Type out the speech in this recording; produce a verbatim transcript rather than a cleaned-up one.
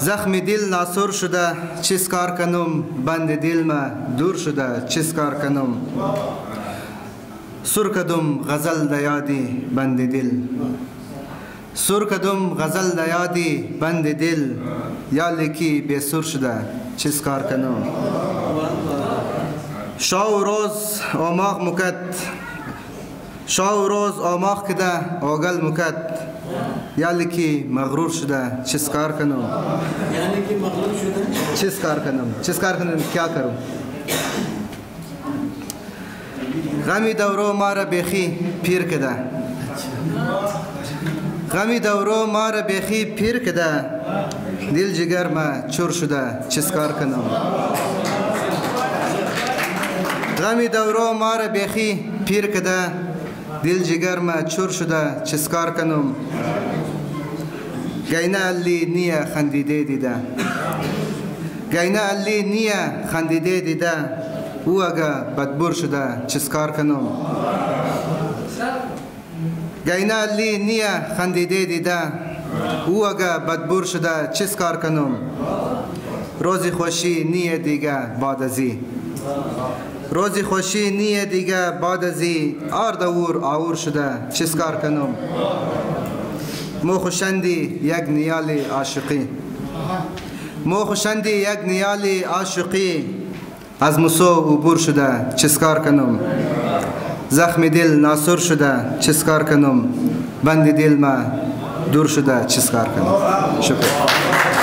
زخمی دیل ناسور شودۂ، چیز کار کئنوم؟ بئندی دیل مئ دور شودۂ، چیز کار کئنوم؟ سور کئدوم غئزئل دئ یادی بئندی دیل. سور کئدوم غئزئل دئ یادی بئندی دیل، یالی کی بی سور شودۂ، چیز کار کئنوم؟ شاو روز اوماغ موکئد، شاو روز اوماغ کیدۂ اوگل موکئد، یالی کی مغرور شودۂ، چیز کار کئنوم؟ یالی کی مغرور شودۂ. چیز کار کئنوم؟ چیز کار کئنوم؟ کیا کرو؟ غمی دورو مارا بیخی پیر کئدۂ. غمی دورو مارا بیخی پیر کئدۂ، دیل جیگر مئ چور شودۂ، چیز کار کئنوم؟ غمی دورو مارا بیخی پیر کئدۂ، دیل جیگر مئ چور شودۂ، چیز کار کئنوم؟ گئینه اللی نییه خئندیده‌یی دیدۂ. گئینه اللی نییه خئندیده‌یی دیدۂ، او اگه بدبور شودۂ، چیز کار کئنوم؟ گئینه اللی نییه خئندیده‌یی دیدۂ، او اگه بدبور شودۂ، چیز کار کئنوم؟ روزی خوشی نییه دیگه بعد از ای. روزی خوشی نییه دیگه بعد از ای، آرد اور آور شودۂ، چیز کار کئنوم؟ مو خوشئندی یئگ نییالی آشوقی. مو خوشئندی یئگ نییالی آشوقی، از موسو عبور شودۂ، چیز کار کئنوم؟ زخمی دیل ناسور شودۂ، چیز کار کئنوم؟ بئندی دیل مئ دور شودۂ، چیز کار کئنوم؟ شوکور.